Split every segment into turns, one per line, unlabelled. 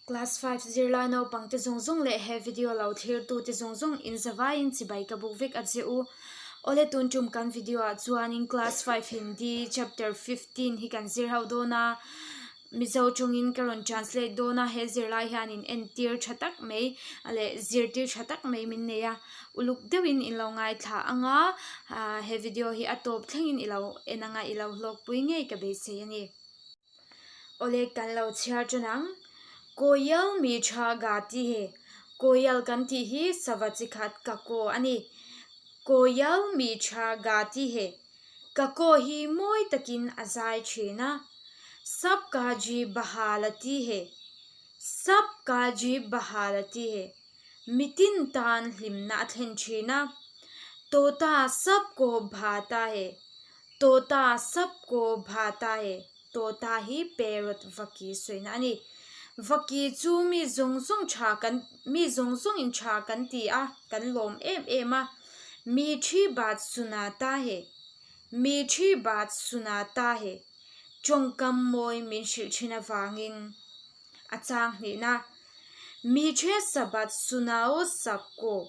Class 5 zirlai naupangte zawng zawng leh he video lo thlirtute zawng zawng in zavaiin chibai ka buk vek a che u. Awle tun tum kan video ah chuanin class 5 Hindi chapter 15 hi kan zir ho dawn a, Mizo tawngin ka rawn translate dawn a, he zirlai hianin entir tha tak mai leh zirtir tha tak mai min nei a, uluk deuhin in lo ngaithla ang a, he video hi a tawp thlengin i lo en ang a, i lo hlawkpui ngei ka beisei a ni. Awle kan lo chhiar tan ang, Koyal mi tha ga ti he, Koyal kan tih hi sava chi khat ka kaw a ni, Koyal mi tha ga ti he. Ka kaw hi mawi takin a zai thin a, Sab ka ji bahalati he, Sab ka ji bahalati he, mitin tan hlimna a thlen thin a, Tota sab ko bhata he, Tota sab ko bhata he, Tota hi parrot vaki sawina a ni. Vaki chu mi zawng zawng tha kan, mi zawng zawngin tha kan ti a, kan lawm em em a. Mithi baat sunata he, Mithi baat sunata he, tawngkam mawi min hrilh thin avangin a chang hnihna. Mithe sabat sunao sabko,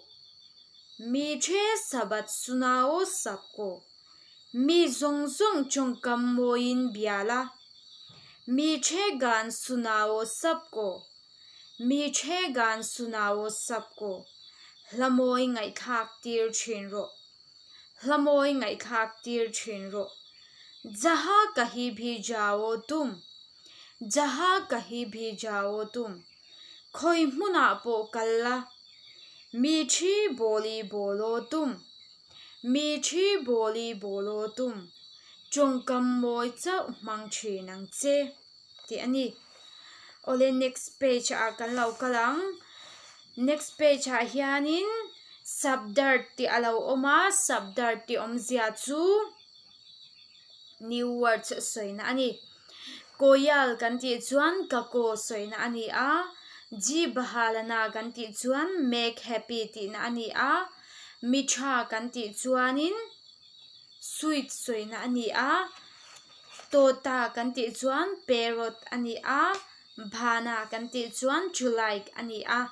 Mithe sabat sunao sabko, mi zawng zawng tawngkam mawiin bia la. Mithe gan sunao sabko, Mi the gan sunao sabko, hla mawi ngaihthlak tir thin rawh. Hla mawi ngaihthlak tir thin rawh. Jaha kahi bhi jao tum, Jaha kahi bhi jao tum, khawi hmunah pawh kal la. Mi thi bawli bawlaw tum, Mi thi bawli bawlaw tum, tawngkam mawi chauh hmang thin ang che. tih a ni. Awle next page ah kan lo kal ang. Next page ah hianin Sabdart tih a lo awm a, Sabdart tih awmzia chu new words sawina a ni. Koyal kan tih chuan ka kaw sawina a ni a, Ji Bahalana kan tih chuan make happy tihna a ni a, Mitha kan tih chuanin sweet sawina a ni a. Tawta kan tih chuan parrot a ni a, bhana kan tih chuan to like a ni a,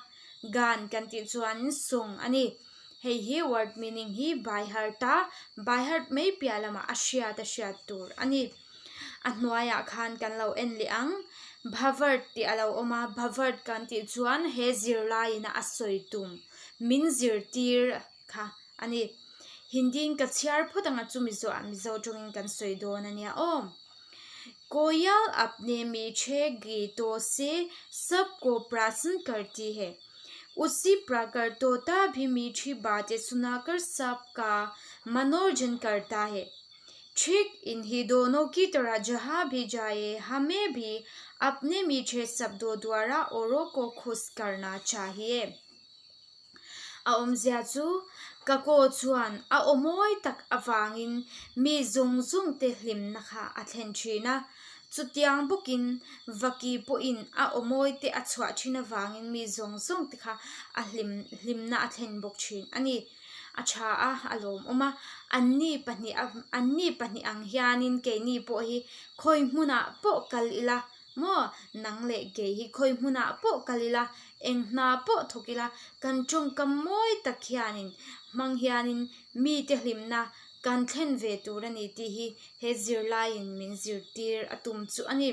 gan kan tih chuanin song a ni. Hei hi word meaning hi by heart a, by heart mai piah lamah a hriat a hriat tur a ni. A hnuaiah khan kan lo en leh ang, bhavart tih a lo awm a, bhavart kan tih chuan he zirlaiin a sawi tum, min zirtir kha a ni. Hindi-in ka chhiar phawt anga chumi zawhah Mizo tawngin kan sawi dawn a nia aw. Koyal apne mithe geeto se sabko prasan karti hai. Usi prakar tota bhi mithi baatein sunakar sabka manoranjan karta hai. Thik inhi dono ki tarah jahan bhi jaye hame bhi apne mithe shabdo dwara auro ko khush karna chahiye. A awmzia chu ka kaw chuan a aw mawi tak avangin mi zawng zawng te hlimna kha a thlen thin a. Chutiang bawkin Vaki pawhin a aw mawi te a chhuah thin avangin mi zawng zawng te kha a hlim hlimna a thlen bawk thin a ni. A tha a, a lawmawm a. Anni pahnih anni pahnih ang hianin keini pawh hi khawi hmunah pawh kal ila Maw, nang leh kei hi khawi hmunah pawh kal ila, eng hna pawh thawk ila, kan tawngkam mawi tak hianin hmang hianin mite hlimna kan thlen ve tur a ni tih hi he zirlaiin min zirtir a tum chu a ni.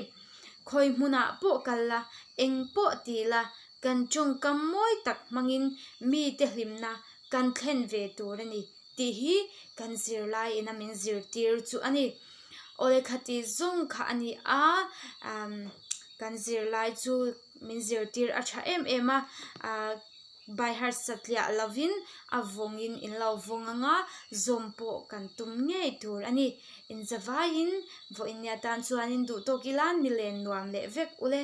Khawi hmunah pawh kal la, eng pawh ti la, kan tawngkam mawi tak hmangin mite hlimna kan thlen ve tur a ni. Tih hi kan zirlaiin a min zirtir chu a ni. Awle khati zawng kha a ni a, kan zirlai chu min zirtir a tha em em a, by heart satliah lovin a vawngin in lo vawng ang a, zawm pawh kan tum ngei tur a ni. Inzavaiin vawiin nia tan chuanin duh tawk ila ni len nuam leh vek ule.